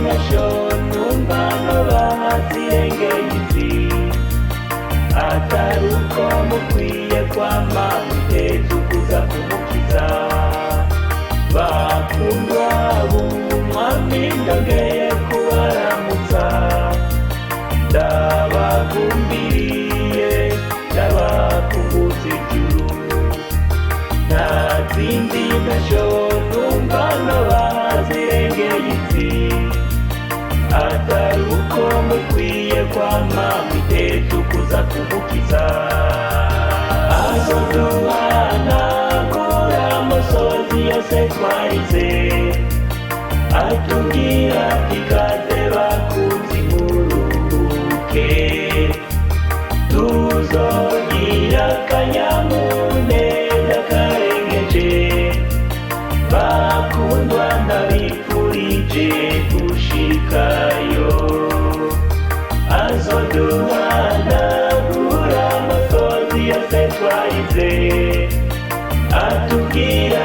Ntasho numva nobaha zirengeye izi, atari uko mukwiye kwama mwiteze ukuza kumukiza. Bakundwa b'Umwami, ndongeye kubaramutsa, ndabagumbiriye, ndabakumbuza ijuru. Nta zindi ntasho numva nobaha zirengeye izi, atari uko mukwiye kwama mwiteze ukuza kumukiza. Azoduhanagura amosozi yose twarize, atubwira ati: "Kaze bakunzi, muruhuke." Tuzogira akanyamuneza karengeje. Bakundwa, ndabifurije gushikayo. Azoduhanagura amosozi yose twarize, atubwira